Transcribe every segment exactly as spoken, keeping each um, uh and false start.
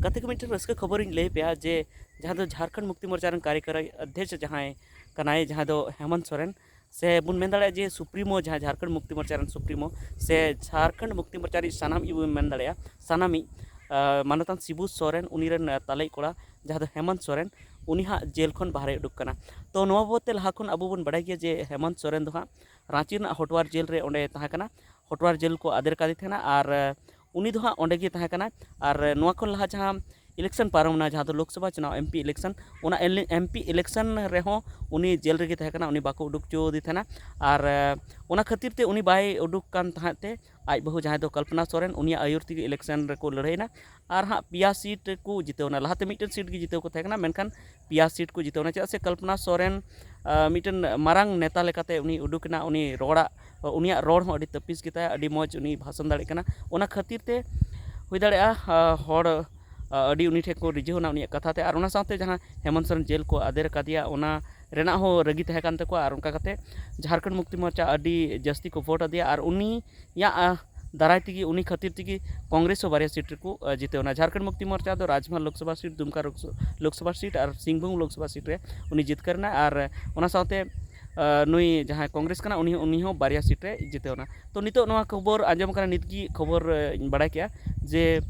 ᱜᱟᱛᱮ ᱠᱚ, ᱢᱤᱫᱴᱮᱱ ᱨᱟᱹᱥᱠᱟᱹ ᱠᱷᱚᱵᱚᱨᱤᱧ ᱞᱟᱹᱭ ᱯᱮᱭᱟ ᱡᱮ ᱡᱟᱦᱟᱸ ᱫᱚ ᱡᱷᱟᱲᱠᱷᱚᱸᱰ ᱢᱩᱠᱛᱤ ᱢᱳᱨᱪᱟ ᱨᱮᱱ ᱠᱟᱨᱤᱠᱚᱨᱤ ᱚᱫᱽᱫᱷᱚᱠᱥᱚ ᱡᱟᱦᱟᱸᱭ ᱠᱟᱱᱟᱭ, ᱡᱟᱦᱟᱸ ᱫᱚ ᱦᱮᱢᱚᱱᱛ ᱥᱚᱨᱮᱱ, ᱥᱮ ᱵᱚᱱ ᱢᱮᱱ ᱫᱟᱲᱮᱭᱟᱜᱼᱟ ᱡᱮ ᱥᱩᱯᱨᱤᱢᱳ, ᱡᱟᱦᱟᱸ ᱡᱷᱟᱲᱠᱷᱚᱸᱰ ᱢᱩᱠᱛᱤ ᱢᱳᱨᱪᱟ ᱨᱮᱱ ᱥᱩᱯᱨᱤᱢᱳ, ᱥᱮ ᱡᱷᱟᱲᱠᱷᱚᱸᱰ ᱢᱩᱠᱛᱤ ᱢᱳᱨᱪᱟ ᱨᱤᱱᱤᱡ ᱥᱟᱱᱟᱢᱤᱡ ᱵᱚᱱ ᱢᱮᱱ ᱫᱟᱲᱮᱭᱟᱜᱼᱟ, ᱥᱟᱱᱟᱢᱤᱡ, ᱟᱸ, ᱢᱟᱱᱚᱛᱟᱱ ᱥᱤᱵᱩ ᱥᱚᱨᱮᱱ, ᱩᱱᱤ ᱨᱮᱱ, ᱟᱸ, ᱛᱟᱞᱟᱭᱤᱡ ᱠᱚᱲᱟ, ᱡᱟᱦᱟᱸ ᱫᱚ ᱦᱮᱢᱚᱱᱛ ᱥᱚᱨᱮᱱ, ᱩᱱᱤ ᱦᱟᱸᱜ ᱡᱮᱞ ᱠᱷᱚᱱ ᱵᱟᱦᱨᱮᱭ ᱩᱰᱩᱠ ᱠᱟᱱᱟ᱾ ᱛᱚ, ᱱᱚᱣᱟ ᱵᱟᱵᱚᱫ ᱛᱮ ᱞᱟᱦᱟ ᱠᱷᱚᱱ ᱟᱵᱚ ᱵᱚᱱ ᱵᱟᱲᱟᱭ ᱜᱮᱭᱟ ᱡᱮ ᱦᱮᱢᱚᱱᱛ ᱥᱚᱨᱮᱱ ᱫᱚ ᱦᱟᱸᱜ ᱨᱟᱸᱪᱤ ᱨᱮᱱᱟᱜ ᱦᱚᱴᱣᱟᱨ ᱡᱮᱞ ᱨᱮ ᱚᱸᱰᱮ ᱛᱟᱦᱮᱸ ᱠᱟᱱᱟ, ᱦᱚᱴᱣᱟᱨ ᱡᱮᱞ ᱠᱚ ᱟᱫᱮᱨ ᱠᱟᱫᱮ ᱛᱟᱦᱮᱱᱟ, ᱟᱨ, ᱟᱸ, ᱩᱱᱤ ᱫᱚ ᱦᱟᱸᱜ ᱚᱸᱰᱮ ᱜᱮ ᱛᱟᱦᱮᱸ ᱠᱟᱱᱟ᱾ ᱟᱨ, ᱟᱸ, ᱱᱚᱣᱟ ᱠᱷᱚᱱ ᱞᱟᱦᱟ ᱡᱟᱦᱟᱸ election ᱯᱟᱨᱚᱢ ᱮᱱᱟ, ᱡᱟᱦᱟᱸ ᱫᱚ ᱞᱳᱠᱥᱚᱵᱷᱟ ᱪᱩᱱᱟᱣ, MP election, ᱚᱱᱟ ele-, MP election ᱨᱮᱦᱚᱸ ᱩᱱᱤ ᱡᱮᱞ ᱨᱮᱜᱮ ᱛᱟᱦᱮᱸ ᱠᱟᱱᱟ, ᱩᱱᱤ ᱵᱟᱠᱚ ᱩᱰᱩᱠ ᱦᱚᱪᱚ ᱟᱫᱮ ᱛᱟᱦᱮᱱᱟ᱾ ᱟᱨ, ᱟᱸ, ᱚᱱᱟ ᱠᱷᱟᱹᱛᱤᱨ ᱛᱮ ᱩᱱᱤ ᱵᱟᱭ ᱩᱰᱩᱠ ᱠᱟᱱ ᱛᱟᱦᱮᱸᱫ ᱛᱮ, ᱟᱡ ᱵᱟᱹᱦᱩ ᱡᱟᱦᱟᱸᱭ ᱫᱚ ᱠᱚᱞᱯᱚᱱᱟ ᱥᱚᱨᱮᱱ, ᱩᱱᱤᱭᱟᱜ ᱟᱹᱭᱩᱨ ᱛᱮᱜᱮ election ᱨᱮᱠᱚ ᱞᱟᱹᱲᱦᱟᱹᱭᱱᱟ᱾ ᱟᱨ ᱦᱟᱸᱜ ᱯᱮᱭᱟ seat ᱠᱚ ᱡᱤᱛᱟᱹᱣ ᱮᱱᱟ᱾ ᱞᱟᱦᱟᱛᱮ ᱢᱤᱫᱴᱮᱱ seat ᱜᱮ ᱡᱤᱛᱟᱹᱣ ᱠᱚ ᱛᱟᱦᱮᱸ ᱠᱟᱱᱟ, ᱢᱮᱱᱠᱷᱟᱱ ᱯᱮᱭᱟ seat ᱠᱚ ᱡᱤᱛᱟᱹᱣ ᱮᱱᱟ᱾ ᱪᱮᱫᱟᱜ ᱥᱮ ᱠᱚᱞᱯᱚᱱᱟ ᱥᱚᱨᱮᱱ, ᱟᱸ, ᱢᱤᱫᱴᱮᱱ ᱢᱟᱨᱟᱝ ᱱᱮᱛᱟ ᱞᱮᱠᱟᱛᱮ ᱩᱱᱤ ᱩᱰᱩᱠ ᱮᱱᱟ, ᱩᱱᱤ ᱨᱚᱲᱟᱜ, ᱩᱱᱤᱭᱟᱜ ᱨᱚᱲ ᱦᱚᱸ ᱟᱹᱰᱤ ᱛᱟᱹᱯᱤᱥ ᱜᱮᱛᱟᱭᱟ, ᱟᱹᱰᱤ ᱢᱚᱡᱽ ᱩᱱᱤ ᱵᱷᱟᱥᱚᱱ ᱫᱟᱲᱮᱭᱟᱜ ᱠᱟᱱᱟ᱾ ᱚᱱᱟ ᱠᱷᱟᱹᱛᱤᱨ ᱛᱮ ᱦᱩᱭ ᱫᱟᱲᱮᱭᱟᱜᱼᱟ, ᱟᱸ, ᱦᱚᱲ, ᱟᱸ, ᱟᱹᱰᱤ ᱩᱱᱤ ᱴᱷᱮᱱ ᱠᱚ ᱨᱤᱡᱷᱟᱹᱣ ᱮᱱᱟ ᱩᱱᱤᱭᱟᱜ ᱠᱟᱛᱷᱟ ᱛᱮ᱾ ᱟᱨ ᱚᱱᱟ ᱥᱟᱶᱛᱮ ᱡᱟᱦᱟᱸ ᱦᱮᱢᱚᱱᱛ ᱥᱚᱨᱮᱱ ᱡᱮᱞ ᱠᱚ ᱟᱫᱮᱨ ᱟᱠᱟᱫᱮᱭᱟ, ᱚᱱᱟ ᱨᱮᱱᱟᱜ ᱦᱚᱸ ᱨᱟᱹᱜᱤ ᱛᱟᱦᱮᱸ ᱠᱟᱱ ᱛᱟᱠᱚᱣᱟ᱾ ᱟᱨ ᱚᱱᱠᱟ ᱠᱟᱛᱮ ᱡᱷᱟᱲᱠᱷᱚᱸᱰ ᱢᱩᱠᱛᱤ ᱢᱳᱨᱪᱟ ᱟᱹᱰᱤ ᱡᱟᱹᱥᱛᱤ ᱠᱚ vote ᱟᱫᱮᱭᱟ᱾ ᱟᱨ ᱩᱱᱤᱭᱟᱜ, ᱟᱸ, ᱫᱟᱨᱟᱭ ᱛᱮᱜᱮ, ᱩᱱᱤ ᱠᱷᱟᱹᱛᱤᱨ ᱛᱮᱜᱮ ᱠᱚᱝᱜᱨᱮᱥ ᱦᱚᱸ ᱵᱟᱨᱭᱟ seat ᱨᱮᱠᱚ, ᱟᱸ, ᱡᱤᱛᱟᱹᱣ ᱮᱱᱟ᱾ ᱡᱷᱟᱲᱠᱷᱚᱸᱰ ᱢᱩᱠᱛᱤ ᱢᱳᱨᱪᱟ ᱫᱚ ᱨᱟᱡᱽᱢᱟᱞ ᱞᱳᱠᱥᱚᱵᱷᱟ seat, ᱫᱩᱢᱠᱟ ᱞᱳᱠᱥᱚ-, ᱞᱳᱠᱥᱚᱵᱷᱟ seat ᱟᱨ ᱥᱤᱝᱵᱷᱩᱢ ᱞᱳᱠᱥᱚᱵᱷᱟ seat ᱨᱮ ᱩᱱᱤ ᱡᱤᱛᱠᱟᱹᱨ ᱮᱱᱟ᱾ ᱟᱨ ᱚᱱᱟ ᱥᱟᱶᱛᱮ, ᱟᱸ, ᱱᱩᱭ ᱡᱟᱦᱟᱸᱭ ᱠᱚᱝᱜᱨᱮᱥ ᱠᱟᱱᱟ, ᱩᱱᱤ ᱦᱚᱸ, ᱩᱱᱤ ᱦᱚᱸ ᱵᱟᱨᱭᱟ seat ᱨᱮ ᱡᱤᱛᱟᱹᱣ ᱮᱱᱟ᱾ ᱛᱚ, ᱱᱤᱛᱚᱜ ᱱᱚᱣᱟ ᱠᱷᱚᱵᱚᱨ ᱟᱸᱡᱚᱢ ᱠᱟᱱᱟ, ᱱᱤᱛ ᱜᱮ ᱠᱷᱚᱵᱚᱨ, ᱟᱸ, ᱤᱧ ᱵᱟᱲᱟᱭ ᱠᱮᱜᱼᱟ ᱡᱮ,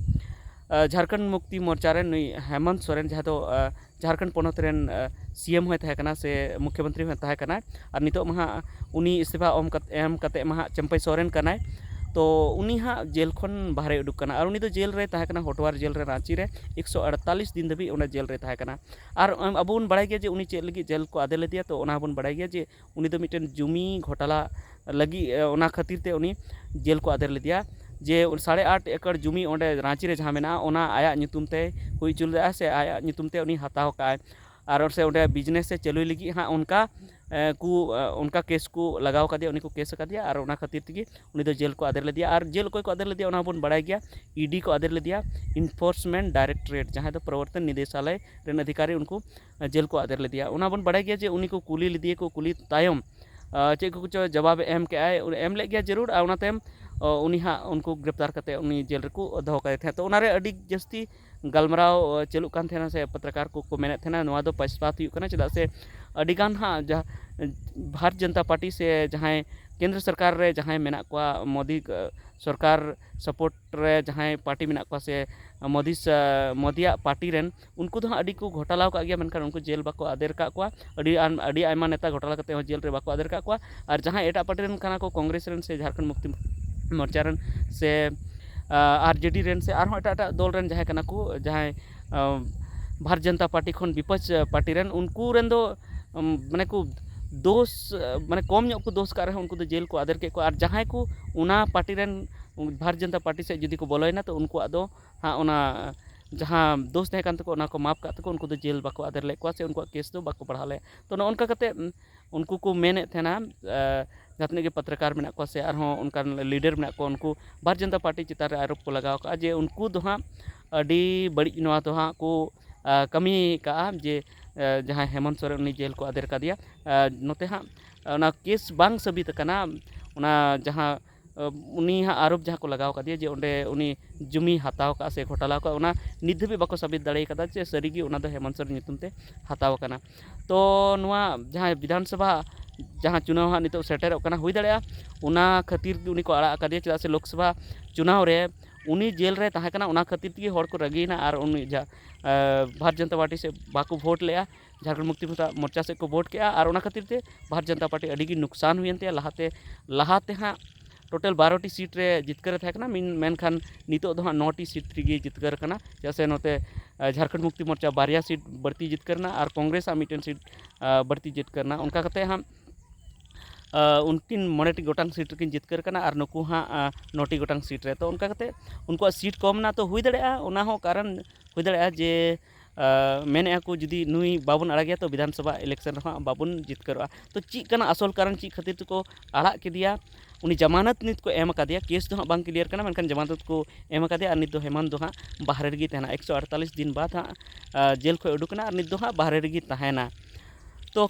ᱟᱸ, ᱡᱷᱟᱲᱠᱷᱚᱸᱰ ᱢᱩᱠᱛᱤ ᱢᱳᱨᱪᱟ ᱨᱮᱱ ᱱᱩᱭ ᱦᱮᱢᱚᱱᱛ ᱥᱚᱨᱮᱱ, ᱡᱟᱦᱟᱸ ᱫᱚ, ᱟᱸ, ᱡᱷᱟᱲᱠᱷᱚᱸᱰ ᱯᱚᱱᱚᱛ ᱨᱮᱱ, ᱟᱸ, CM ᱦᱚᱸᱭ ᱛᱟᱦᱮᱸ ᱠᱟᱱᱟ ᱥᱮ ᱢᱩᱠᱷᱭᱚᱢᱚᱱᱛᱨᱤ ᱦᱚᱸᱭ ᱛᱟᱦᱮᱸ ᱠᱟᱱᱟ, ᱟᱨ ᱱᱤᱛᱚᱜ ᱢᱟ ᱦᱟᱸᱜ ᱩᱱᱤ ᱤᱥᱛᱤᱯᱷᱟ ᱮᱢ ᱠᱟᱛ-, ᱮᱢ ᱠᱟᱛᱮᱫ ᱢᱟ ᱦᱟᱸᱜ ᱪᱟᱹᱢᱯᱟᱹᱭ ᱥᱚᱨᱮᱱ ᱠᱟᱱᱟᱭ᱾ ᱛᱚ, ᱩᱱᱤ ᱦᱟᱸᱜ ᱡᱮᱞ ᱠᱷᱚᱱ ᱵᱟᱦᱨᱮᱭ ᱩᱰᱩᱠ ᱠᱟᱱᱟ, ᱟᱨ ᱩᱱᱤ ᱫᱚ ᱡᱮᱞ ᱨᱮᱭ ᱛᱟᱦᱮᱸ ᱠᱟᱱᱟ, ᱦᱚᱴᱣᱟᱨ ᱡᱮᱞ ᱨᱮ, ᱨᱟᱸᱪᱤ ᱨᱮ ᱮᱠᱥᱚ ᱟᱴᱛᱟᱞᱤᱥ ᱫᱤᱱ ᱫᱷᱟᱹᱵᱤᱡ ᱚᱸᱰᱮ ᱡᱮᱞ ᱨᱮᱭ ᱛᱟᱦᱮᱸ ᱠᱟᱱᱟ᱾ ᱟᱨ, ᱟᱢ, ᱟᱵᱚ ᱵᱚᱱ ᱵᱟᱲᱟᱭ ᱜᱮᱭᱟ ᱡᱮ ᱩᱱᱤ ᱪᱮᱫ ᱞᱟᱹᱜᱤᱫ ᱡᱮᱞ ᱠᱚ ᱟᱫᱮᱨ ᱞᱮᱫᱮᱭᱟ, ᱛᱚ, ᱚᱱᱟ ᱦᱚᱸᱵᱚᱱ ᱵᱟᱲᱟᱭ ᱜᱮᱭᱟ ᱡᱮ ᱩᱱᱤ ᱫᱚ ᱢᱤᱫᱴᱮᱱ ᱡᱩᱢᱤ ᱜᱷᱚᱴᱟᱞᱟ ᱞᱟᱹᱜᱤᱫ, ᱮ, ᱚᱱᱟ ᱠᱷᱟᱹᱛᱤᱨ ᱛᱮ ᱩᱱᱤ ᱡᱮᱞ ᱠᱚ ᱟᱫᱮᱨ ᱞᱮᱫᱮᱭᱟ᱾ ᱡᱮ ᱥᱟᱲᱮ ᱟᱴ ᱮᱠᱚᱨ ᱡᱩᱢᱤ ᱚᱸᱰᱮ ᱨᱟᱸᱪᱤ ᱨᱮ ᱡᱟᱦᱟᱸ ᱢᱮᱱᱟᱜᱼᱟ, ᱚᱱᱟ ᱟᱭᱟᱜ ᱧᱩᱛᱩᱢ ᱛᱮ ᱦᱩᱭ ᱦᱚᱪᱚ ᱞᱮᱫᱟ ᱥᱮ ᱟᱭᱟᱜ ᱧᱩᱛᱩᱢ ᱛᱮ ᱩᱱᱤ ᱦᱟᱛᱟᱣ ᱠᱟᱜᱼᱟᱭ, ᱟᱨ ᱥᱮ ᱚᱸᱰᱮ business ᱮ ᱪᱟᱹᱞᱩᱭ ᱞᱟᱹᱜᱤᱫ ᱦᱟᱸᱜ ᱚᱱᱠᱟ, ᱮ, ᱠᱚ, ᱮ, ᱚᱱᱠᱟ case ᱠᱚ ᱞᱟᱜᱟᱣ ᱠᱟᱫᱮᱭᱟ, ᱩᱱᱤ ᱠᱚ case ᱟᱠᱟᱫᱮᱭᱟ, ᱟᱨ ᱚᱱᱟ ᱠᱷᱟᱹᱛᱤᱨ ᱛᱮᱜᱮ ᱩᱱᱤ ᱫᱚ ᱡᱮᱞ ᱠᱚ ᱟᱫᱮᱨ ᱞᱮᱫᱮᱭᱟ᱾ ᱟᱨ ᱡᱮᱞ ᱚᱠᱚᱭ ᱠᱚ ᱟᱫᱮᱨ ᱞᱮᱫᱮᱭᱟ, ᱚᱱᱟ ᱦᱚᱸᱵᱚᱱ ᱵᱟᱲᱟᱭ ᱜᱮᱭᱟ, ED ᱠᱚ ᱟᱫᱮᱨ ᱞᱮᱫᱮᱭᱟ, Enforcement Directorate, ᱡᱟᱦᱟᱸᱭ ᱫᱚ ᱯᱨᱚᱵᱚᱨᱛᱚᱱ ᱱᱤᱫᱮᱥᱟᱞᱚᱭ ᱨᱮᱱ ᱚᱫᱷᱤᱠᱟᱨᱤ, ᱩᱱᱠᱩ ᱡᱮᱞ ᱠᱚ ᱟᱫᱮᱨ ᱞᱮᱫᱮᱭᱟ᱾ ᱚᱱᱟ ᱵᱚᱱ ᱵᱟᱲᱟᱭ ᱜᱮᱭᱟ ᱡᱮ ᱩᱱᱤ ᱠᱚ ᱠᱩᱞᱤ ᱞᱮᱫᱮᱭᱟ ᱠᱚ, ᱠᱩᱞᱤ ᱛᱟᱭᱚᱢ, ᱟᱸ, ᱪᱮᱫ ᱠᱚ ᱪᱚ ᱡᱚᱵᱟᱵᱮ ᱮᱢ ᱠᱮᱜᱼᱟᱭ, ᱮᱢ ᱞᱮᱫ ᱜᱮᱭᱟ ᱡᱟᱹᱨᱩᱲ, ᱟᱨ ᱚᱱᱟ ᱛᱟᱭᱚᱢ ᱚ, ᱩᱱᱤ ᱦᱟᱸᱜ ᱩᱱᱠᱩ ᱜᱨᱮᱯᱛᱟᱨ ᱠᱟᱛᱮ ᱩᱱᱤ ᱡᱮᱞ ᱨᱮᱠᱚ ᱫᱚᱦᱚ ᱠᱟᱫᱮ ᱛᱟᱦᱮᱸᱫ᱾ ᱛᱚ ᱚᱱᱟᱨᱮ ᱟᱹᱰᱤ ᱡᱟᱹᱥᱛᱤ ᱜᱟᱞᱢᱟᱨᱟᱣ, ᱚ, ᱪᱟᱹᱞᱩᱜ ᱠᱟᱱ ᱛᱟᱦᱮᱱᱟ ᱥᱮ ᱯᱚᱛᱨᱚᱠᱟᱨ ᱠᱚᱠᱚ ᱢᱮᱱᱮᱫ ᱛᱟᱦᱮᱱᱟ, ᱱᱚᱣᱟ ᱫᱚ ᱯᱟᱥᱯᱟᱛ ᱦᱩᱭᱩᱜ ᱠᱟᱱᱟ, ᱪᱮᱫᱟᱜ ᱥᱮ ᱟᱹᱰᱤᱜᱟᱱ ᱦᱟᱸᱜ ᱡᱟᱦᱟᱸ ᱵᱷᱟᱨᱚᱛ ᱡᱚᱱᱚᱛᱟ ᱯᱟᱨᱴᱤ ᱥᱮ ᱡᱟᱦᱟᱸᱭ ᱠᱮᱱᱫᱨᱚ ᱥᱚᱨᱠᱟᱨ ᱨᱮ ᱡᱟᱦᱟᱸᱭ ᱢᱮᱱᱟᱜ ᱠᱚᱣᱟ, ᱢᱳᱫᱤ, ᱚ, ᱥᱚᱨᱠᱟᱨ ᱥᱟᱯᱳᱨᱴ ᱨᱮ ᱡᱟᱦᱟᱸᱭ ᱯᱟᱨᱴᱤ ᱢᱮᱱᱟᱜ ᱠᱚᱣᱟ ᱥᱮ ᱢᱳᱫᱤ ᱥᱟ-, ᱢᱳᱫᱤᱭᱟᱜ ᱯᱟᱨᱴᱤ ᱨᱮᱱ, ᱩᱱᱠᱩ ᱫᱚ ᱦᱟᱸᱜ ᱟᱹᱰᱤ ᱠᱚ ᱜᱷᱚᱴᱟᱞᱟᱣ ᱠᱟᱜ ᱜᱮᱭᱟ, ᱢᱮᱱᱠᱷᱟᱱ ᱩᱱᱠᱩ ᱡᱮᱞ ᱵᱟᱠᱚ ᱟᱫᱮᱨ ᱠᱟᱜ ᱠᱚᱣᱟ᱾ ᱟᱹᱰᱤ ᱟᱱ-, ᱟᱹᱰᱤ ᱟᱭᱢᱟ ᱱᱮᱛᱟ ᱜᱷᱚᱴᱟᱞᱟ ᱠᱟᱛᱮ ᱦᱚᱸ ᱡᱮᱞ ᱨᱮ ᱵᱟᱠᱚ ᱟᱫᱮᱨ ᱠᱟᱜ ᱠᱚᱣᱟ᱾ ᱟᱨ ᱡᱟᱦᱟᱸᱭ ᱮᱴᱟᱜ ᱯᱟᱨᱴᱤ ᱨᱮᱱ ᱠᱟᱱᱟ ᱠᱚ, ᱠᱚᱝᱜᱨᱮᱥ ᱨᱮᱱ ᱥᱮ ᱡᱷᱟᱲᱠᱷᱚᱸᱰ ᱢᱩᱠᱛᱤ ᱢᱳᱨᱪᱟ ᱨᱮᱱ ᱥᱮ, ᱟ, ᱟᱨ ᱡᱮ ᱰᱤ ᱨᱮᱱ ᱥᱮ ᱟᱨᱦᱚᱸ ᱮᱴᱟᱜ ᱮᱴᱟᱜ ᱫᱚᱞ ᱨᱮᱱ ᱡᱟᱦᱟᱸᱭ ᱠᱟᱱᱟ ᱠᱚ, ᱡᱟᱦᱟᱸᱭ, ᱟ, ᱵᱷᱟᱨᱚᱛ ᱡᱚᱱᱚᱛᱟ ᱯᱟᱨᱴᱤ ᱠᱷᱚᱱ ᱵᱤᱯᱚᱠᱥ ᱯᱟᱨᱴᱤ ᱨᱮᱱ, ᱩᱱᱠᱩ ᱨᱮᱱ ᱫᱚ, ᱩᱢ, ᱢᱟᱱᱮ ᱠᱚ ᱫᱳᱥ, ᱢᱟᱱᱮ ᱠᱚᱢ ᱧᱚᱜ ᱠᱚ ᱫᱳᱥ ᱠᱟᱜ ᱨᱮᱦᱚᱸ ᱩᱱᱠᱩ ᱫᱚ ᱡᱮᱞ ᱠᱚ ᱟᱫᱮᱨ ᱠᱮᱫ ᱠᱚᱣᱟ᱾ ᱟᱨ ᱡᱟᱦᱟᱸᱭ ᱠᱚ ᱚᱱᱟ ᱯᱟᱨᱴᱤ ᱨᱮᱱ, ᱵᱷᱟᱨᱚᱛ ᱡᱚᱱᱚᱛᱟ ᱯᱟᱨᱴᱤ ᱥᱮᱫ ᱡᱩᱫᱤ ᱠᱚ ᱵᱚᱞᱚᱭᱮᱱᱟ, ᱛᱚ ᱩᱱᱠᱩᱣᱟᱜ ᱫᱚ ᱦᱟᱸᱜ ᱚᱱᱟ ᱡᱟᱦᱟᱸ ᱫᱳᱥ ᱛᱟᱦᱮᱸ ᱠᱟᱱ ᱛᱟᱠᱚᱣᱟ, ᱚᱱᱟ ᱠᱚ ᱢᱟᱯ ᱠᱟᱜ ᱛᱟᱠᱚ, ᱩᱱᱠᱩ ᱫᱚ ᱡᱮᱞ ᱵᱟᱠᱚ ᱟᱫᱮᱨ ᱞᱮᱫ ᱠᱚᱣᱟ ᱥᱮ ᱩᱱᱠᱩᱣᱟᱜ ᱠᱮᱥ ᱫᱚ ᱵᱟᱠᱚ ᱵᱟᱲᱦᱟᱣ ᱞᱮᱫᱼᱟ᱾ ᱛᱚ ᱱᱚᱜᱼᱚ ᱱᱚᱝᱠᱟ ᱠᱟᱛᱮ, ᱩᱢ, ᱩᱱᱠᱩ ᱠᱚ ᱢᱮᱱᱮᱫ ᱛᱟᱦᱮᱱᱟ, ᱮ, ᱡᱟᱦᱟᱸ ᱛᱤᱱᱟᱹᱜ ᱜᱮ ᱯᱚᱛᱨᱚᱠᱟᱨ ᱢᱮᱱᱟᱜ ᱠᱚᱣᱟ ᱥᱮ ᱟᱨᱦᱚᱸ ᱚᱱᱠᱟᱱ ᱞᱤᱰᱟᱨ ᱢᱮᱱᱟᱜ ᱠᱚᱣᱟ, ᱩᱱᱠᱩ ᱵᱷᱟᱨᱚᱛ ᱡᱚᱱᱚᱛᱟ ᱯᱟᱨᱴᱤ ᱪᱮᱛᱟᱱ ᱨᱮ ᱟᱨᱳᱯ ᱠᱚ ᱞᱟᱜᱟᱣ ᱠᱟᱜᱼᱟ ᱡᱮ ᱩᱱᱠᱩ ᱫᱚ ᱦᱟᱸᱜ ᱟᱹᱰᱤ ᱵᱟᱹᱲᱤᱡ ᱱᱚᱣᱟ ᱫᱚ ᱦᱟᱸᱜ ᱠᱚ, ᱟ, ᱠᱟᱹᱢᱤ ᱠᱟᱜᱼᱟ ᱡᱮ, ᱮ, ᱡᱟᱦᱟᱸᱭ ᱦᱮᱢᱚᱱᱛ ᱥᱚᱨᱮᱱ ᱩᱱᱤ ᱡᱮᱞ ᱠᱚ ᱟᱫᱮᱨ ᱠᱟᱫᱮᱭᱟ᱾ ᱮ, ᱱᱚᱛᱮ ᱦᱟᱸᱜ ᱚᱱᱟ ᱠᱮᱥ ᱵᱟᱝ ᱥᱟᱹᱵᱤᱛ ᱟᱠᱟᱱᱟ, ᱚᱱᱟ ᱡᱟᱦᱟᱸ, ᱮ, ᱩᱱᱤ ᱦᱟᱸᱜ ᱟᱨᱳᱯ ᱡᱟᱦᱟᱸ ᱠᱚ ᱞᱟᱜᱟᱣ ᱠᱟᱫᱮᱭᱟ ᱡᱮ ᱚᱸᱰᱮ ᱩᱱᱤ ᱡᱩᱢᱤ ᱦᱟᱛᱟᱣ ᱠᱟᱜᱼᱟ ᱥᱮ ᱜᱷᱚᱴᱟᱞᱟ ᱠᱟᱜᱼᱟ, ᱚᱱᱟ ᱱᱤᱛ ᱫᱷᱟᱹᱵᱤᱡ ᱵᱟᱠᱚ ᱥᱟᱹᱵᱤᱛ ᱫᱟᱲᱮ ᱠᱟᱫᱟ ᱡᱮ ᱥᱟᱹᱨᱤᱜᱮ ᱚᱱᱟ ᱫᱚ ᱦᱮᱢᱚᱱᱛ ᱥᱚᱨᱮᱱ ᱧᱩᱛᱩᱢ ᱛᱮ ᱦᱟᱛᱟᱣ ᱟᱠᱟᱱᱟ᱾ ᱛᱚ ᱱᱚᱣᱟ ᱡᱟᱦᱟᱸᱭ ᱵᱤᱫᱷᱟᱱ ᱥᱚᱵᱷᱟ ᱡᱟᱦᱟᱸ ᱪᱩᱱᱟᱣ ᱦᱟᱸᱜ ᱱᱤᱛᱚᱜ ᱥᱮᱴᱮᱨᱚᱜ ᱠᱟᱱᱟ, ᱦᱩᱭ ᱫᱟᱲᱮᱭᱟᱜᱼᱟ ᱚᱱᱟ ᱠᱷᱟᱹᱛᱤᱨ ᱜᱮ ᱩᱱᱤ ᱠᱚ ᱟᱲᱟᱜ ᱟᱠᱟᱫᱮᱭᱟ, ᱪᱮᱫᱟᱜ ᱥᱮ ᱞᱳᱠᱥᱚᱵᱷᱟ ᱪᱩᱱᱟᱣ ᱨᱮ ᱩᱱᱤ ᱡᱮᱞ ᱨᱮ ᱛᱟᱦᱮᱸ ᱠᱟᱱᱟ, ᱚᱱᱟ ᱠᱷᱟᱹᱛᱤᱨ ᱛᱮᱜᱮ ᱦᱚᱲ ᱠᱚ ᱨᱟᱹᱜᱤᱭᱮᱱᱟ ᱟᱨ ᱩᱱᱤ ᱡᱟ-, ᱮ, ᱵᱷᱟᱨᱚᱛ ᱡᱚᱱᱚᱛᱟ ᱯᱟᱨᱴᱤ ᱥᱮᱫ ᱵᱟᱠᱚ ᱵᱷᱳᱴ ᱞᱮᱫᱼᱟ, ᱡᱷᱟᱲᱠᱷᱚᱸᱰ ᱢᱩᱠᱛᱤ ᱢᱳᱨᱪᱟ ᱥᱮᱫ ᱠᱚ ᱵᱷᱳᱴ ᱠᱮᱫᱼᱟ᱾ ᱟᱨ ᱚᱱᱟ ᱠᱷᱟᱹᱛᱤᱨ ᱛᱮ ᱵᱷᱟᱨᱚᱛ ᱡᱚᱱᱚᱛᱟ ᱯᱟᱨᱴᱤ ᱟᱹᱰᱤ ᱜᱮ ᱱᱩᱠᱥᱟᱱ ᱦᱩᱭᱮᱱ ᱛᱟᱭᱟ᱾ ᱞᱟᱦᱟᱛᱮ, ᱞᱟᱦᱟᱛᱮ ᱦᱟᱸᱜ ᱴᱳᱴᱟᱞ ᱵᱟᱨᱚ ᱴᱤ ᱥᱤᱴ ᱨᱮ ᱡᱤᱛᱠᱟᱹᱨᱮ ᱛᱟᱦᱮᱸ ᱠᱟᱱᱟ, ᱢᱮᱱ-, ᱢᱮᱱᱠᱷᱟᱱ ᱱᱤᱛᱚᱜ ᱫᱚ ᱦᱟᱸᱜ ᱱᱚ ᱴᱤ ᱥᱤᱴ ᱨᱮᱜᱮ ᱡᱤᱛᱠᱟᱹᱨ ᱠᱟᱱᱟ, ᱪᱮᱫᱟᱜ ᱥᱮ ᱱᱚᱛᱮ, ᱮ, ᱡᱷᱟᱲᱠᱷᱚᱸᱰ ᱢᱩᱠᱛᱤ ᱢᱳᱨᱪᱟ ᱵᱟᱨᱭᱟ ᱥᱤᱴ ᱵᱟᱹᱲᱛᱤ ᱡᱤᱛᱠᱟᱹᱨ ᱮᱱᱟ ᱟᱨ ᱠᱚᱝᱜᱨᱮᱥ ᱟᱜ ᱢᱤᱫᱴᱮᱱ ᱥᱤᱴ, ᱮ, ᱵᱟᱹᱲᱛᱤ ᱡᱤᱛᱠᱟᱹᱨ ᱮᱱᱟ᱾ ᱚᱱᱠᱟ ᱠᱟᱛᱮ ᱦᱟᱸᱜ, ᱮ, ᱩᱱᱠᱤᱱ ᱢᱚᱬᱮ ᱴᱤ ᱜᱚᱴᱟᱝ ᱥᱤᱴ ᱨᱮᱠᱤᱱ ᱡᱤᱛᱠᱟᱹᱨ ᱠᱟᱱᱟ ᱟᱨ ᱱᱩᱠᱩ ᱦᱟᱸᱜ, ᱮ, ᱱᱚ ᱴᱤ ᱜᱚᱴᱟᱝ ᱥᱤᱴ ᱨᱮ᱾ ᱛᱚ ᱚᱱᱠᱟ ᱠᱟᱛᱮ ᱩᱱᱠᱩᱣᱟᱜ ᱥᱤᱴ ᱠᱚᱢ ᱮᱱᱟ, ᱛᱚ ᱦᱩᱭ ᱫᱟᱲᱮᱭᱟᱜᱼᱟ, ᱚᱱᱟ ᱦᱚᱸ ᱠᱟᱨᱚᱱ ᱦᱩᱭ ᱫᱟᱲᱮᱭᱟᱜᱼᱟ ᱡᱮ, ᱮ, ᱢᱮᱱᱮᱫᱼᱟ ᱠᱚ ᱡᱩᱫᱤ ᱱᱩᱭ ᱵᱟᱵᱚᱱ ᱟᱲᱟᱜᱮᱭᱟ ᱛᱚ ᱵᱤᱫᱷᱟᱱ ᱥᱚᱵᱷᱟ ᱤᱞᱮᱠᱥᱚᱱ ᱨᱮᱦᱚᱸ ᱵᱟᱵᱚᱱ ᱡᱤᱛᱠᱟᱹᱨᱚᱜᱼᱟ᱾ ᱛᱚ ᱪᱮᱫ ᱠᱟᱱᱟ ᱟᱥᱚᱞ ᱠᱟᱨᱚᱱ, ᱪᱮᱫ ᱠᱷᱟᱹᱛᱤᱨ ᱛᱮᱠᱚ ᱟᱲᱟᱜ ᱠᱮᱫᱮᱭᱟ? ᱩᱱᱤ ᱡᱟᱢᱟᱱᱚᱛ ᱱᱤᱛ ᱠᱚ ᱮᱢ ᱟᱠᱟᱫᱮᱭᱟ, ᱠᱮᱥ ᱫᱚ ᱦᱟᱸᱜ ᱵᱟᱝ ᱠᱞᱤᱭᱟᱨ ᱠᱟᱱᱟ, ᱢᱮᱱᱠᱷᱟᱱ ᱡᱟᱢᱟᱱᱚᱛ ᱠᱚ ᱮᱢ ᱟᱠᱟᱫᱮᱭᱟ ᱟᱨ ᱱᱤᱛ ᱫᱚ ᱦᱮᱢᱟᱱᱛ ᱫᱚ ᱦᱟᱸᱜ ᱵᱟᱦᱨᱮ ᱨᱮᱜᱮ ᱛᱟᱦᱮᱱᱟ, ᱮᱠᱥᱚ ᱟᱴᱛᱟᱞᱤᱥ ᱫᱤᱱ ᱵᱟᱫᱽ ᱦᱟᱸᱜ, ᱟ, ᱡᱮᱞ ᱠᱷᱚᱱ ᱩᱰᱩᱠ ᱮᱱᱟ ᱟᱨ ᱱᱤᱛ ᱫᱚ ᱦᱟᱸᱜ ᱵᱟᱦᱨᱮ ᱨᱮᱜᱮ ᱛᱟᱦᱮᱱᱟ᱾ ᱛᱚ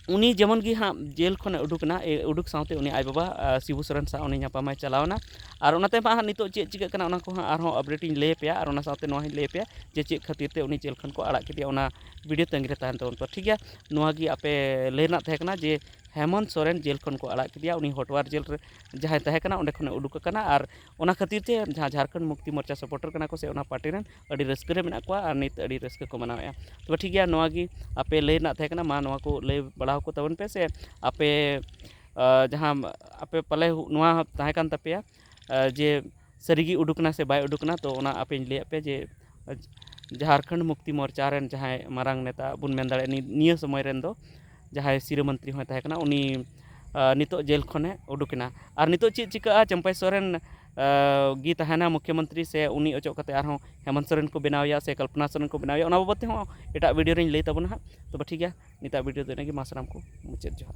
ᱩᱱᱤ ᱡᱮᱢᱚᱱ ᱜᱮ ᱦᱟᱸᱜ ᱡᱮᱞ ᱠᱷᱚᱱᱮ ᱩᱰᱩᱠ ᱮᱱᱟ, ᱮ, ᱩᱰᱩᱠ ᱥᱟᱶᱛᱮ ᱩᱱᱤ ᱟᱡ ᱵᱟᱵᱟ, ᱟ, ᱥᱤᱵᱩ ᱥᱚᱨᱮᱱ ᱥᱟᱶ ᱩᱱᱤ ᱧᱟᱯᱟᱢᱮ ᱪᱟᱞᱟᱣ ᱮᱱᱟ᱾ ᱟᱨ ᱚᱱᱟ ᱛᱟᱭᱚᱢ ᱦᱟᱸᱜ ᱱᱤᱛᱚᱜ ᱪᱮᱫ ᱪᱤᱠᱟᱹᱜ ᱠᱟᱱᱟ, ᱚᱱᱟ ᱠᱚ ᱦᱟᱸᱜ ᱟᱨᱦᱚᱸ update ᱤᱧ ᱞᱟᱹᱭ ᱟᱯᱮᱭᱟ᱾ ᱟᱨ ᱚᱱᱟ ᱥᱟᱶᱛᱮ ᱱᱚᱣᱟ ᱦᱚᱸᱧ ᱞᱟᱹᱭ ᱟᱯᱮᱭᱟ ᱡᱮ ᱪᱮᱫ ᱠᱷᱟᱹᱛᱤᱨ ᱛᱮ ᱩᱱᱤ ᱡᱮᱞ ᱠᱷᱚᱱ ᱠᱚ ᱟᱲᱟᱜ ᱠᱮᱫᱮᱭᱟ, ᱚᱱᱟ video ᱛᱟᱺᱜᱤ ᱨᱮ ᱛᱟᱦᱮᱱ ᱛᱟᱵᱚᱱ ᱯᱮ, ᱴᱷᱤᱠ ᱜᱮᱭᱟ? ᱱᱚᱣᱟ ᱜᱮ ᱟᱯᱮ ᱞᱟᱹᱭ ᱨᱮᱱᱟᱜ ᱛᱟᱦᱮᱸ ᱠᱟᱱᱟ ᱡᱮ ᱦᱮᱢᱚᱱᱛ ᱥᱚᱨᱮᱱ ᱡᱮᱞ ᱠᱷᱚᱱ ᱠᱚ ᱟᱲᱟᱜ ᱠᱮᱫᱮᱭᱟ, ᱩᱱᱤ ᱦᱚᱴᱣᱟᱨ ᱡᱮᱞ ᱨᱮ ᱡᱟᱦᱟᱸᱭ ᱛᱟᱦᱮᱸ ᱠᱟᱱᱟ, ᱚᱸᱰᱮ ᱠᱷᱚᱱᱮ ᱩᱰᱩᱠ ᱟᱠᱟᱱᱟ᱾ ᱟᱨ ᱚᱱᱟ ᱠᱷᱟᱹᱛᱤᱨ ᱛᱮ ᱡᱟᱦᱟᱸ ᱡᱷᱟᱲᱠᱷᱚᱸᱰ ᱢᱩᱠᱛᱤ ᱢᱳᱨᱪᱟ supporter ᱠᱟᱱᱟ ᱠᱚ ᱥᱮ ᱚᱱᱟ party ᱨᱮᱱ, ᱟᱹᱰᱤ ᱨᱟᱹᱥᱠᱟᱹ ᱨᱮ ᱢᱮᱱᱟᱜ ᱠᱚᱣᱟ ᱟᱨ ᱱᱤᱛ ᱟᱹᱰᱤ ᱨᱟᱹᱥᱠᱟᱹ ᱠᱚ ᱢᱟᱱᱟᱣᱮᱫᱼᱟ᱾ ᱛᱚᱵᱮ ᱴᱷᱤᱠ ᱜᱮᱭᱟ, ᱱᱚᱣᱟ ᱜᱮ ᱟᱯᱮ ᱞᱟᱹᱭ ᱨᱮᱱᱟᱜ ᱛᱟᱦᱮᱸ ᱠᱟᱱᱟ, ᱢᱟ ᱱᱚᱣᱟ ᱠᱚ ᱞᱟᱹᱭ ᱵᱟᱲᱟ ᱟᱠᱚ ᱛᱟᱵᱚᱱ ᱯᱮ᱾ ᱥᱮ ᱟᱯᱮ, ᱟ, ᱡᱟᱦᱟᱸ ᱟᱯᱮ ᱯᱟᱞᱮ ᱱᱚᱣᱟ ᱛᱟᱦᱮᱸ ᱠᱟᱱ ᱛᱟᱯᱮᱭᱟ, ᱟ, ᱡᱮ ᱥᱟᱹᱨᱤᱜᱮ ᱩᱰᱩᱠ ᱮᱱᱟ ᱥᱮ ᱵᱟᱭ ᱩᱰᱩᱠ ᱮᱱᱟ, ᱛᱚ ᱚᱱᱟ ᱟᱯᱮᱧ ᱞᱟᱹᱭᱟᱫ ᱯᱮᱭᱟ ᱡᱮ ᱡᱷᱟᱲᱠᱷᱚᱸᱰ ᱢᱩᱠᱛᱤ ᱢᱳᱨᱪᱟ ᱨᱮᱱ ᱡᱟᱦᱟᱸᱭ ᱢᱟᱨᱟᱝ ᱱᱮᱛᱟ ᱵᱚᱱ ᱢᱮᱱ ᱫᱟᱲᱮᱭᱟᱜᱼᱟ, ᱱᱤ-, ᱱᱤᱭᱟᱹ ᱥᱚᱢᱚᱭ ᱨᱮᱱ ᱫᱚ ᱡᱟᱦᱟᱸᱭ ᱥᱤᱨᱟᱹ ᱢᱚᱱᱛᱨᱤ ᱦᱚᱸᱭ ᱛᱟᱦᱮᱸ ᱠᱟᱱᱟ, ᱩᱱᱤ, ᱟ, ᱱᱤᱛᱚᱜ ᱡᱮᱞ ᱠᱷᱚᱱᱮ ᱩᱰᱩᱠ ᱮᱱᱟ᱾ ᱟᱨ ᱱᱤᱛᱚᱜ ᱪᱮᱫ ᱪᱤᱠᱟᱹᱜᱼᱟ, ᱪᱟᱢᱯᱟᱭ ᱥᱚᱨᱮᱱ, ᱟ, ᱜᱮ ᱛᱟᱦᱮᱱᱟ ᱢᱩᱠᱷᱭᱚᱢᱚᱱᱛᱨᱤ ᱥᱮ ᱩᱱᱤ ᱚᱪᱚᱜ ᱠᱟᱛᱮ ᱟᱨᱦᱚᱸ ᱦᱮᱢᱚᱱᱛ ᱥᱚᱨᱮᱱ ᱠᱚ ᱵᱮᱱᱟᱣᱮᱭᱟ ᱥᱮ ᱠᱚᱞᱯᱚᱱᱟ ᱥᱚᱨᱮᱱ ᱠᱚ ᱵᱮᱱᱟᱣᱮᱭᱟ, ᱚᱱᱟ ᱵᱟᱵᱚᱫ ᱛᱮᱦᱚᱸ ᱮᱴᱟᱜ video ᱨᱮᱧ ᱞᱟᱹᱭ ᱛᱟᱵᱚᱱᱟ ᱦᱟᱸᱜ᱾ ᱛᱚᱵᱮ ᱴᱷᱤᱠ ᱜᱮᱭᱟ, ᱱᱤᱛᱟᱜ video ᱫᱚ ᱤᱱᱟᱹᱜᱮ, ᱢᱟ ᱥᱟᱱᱟᱢ ᱠᱚ ᱢᱩᱪᱟᱹᱫ ᱡᱚᱦᱟᱨ᱾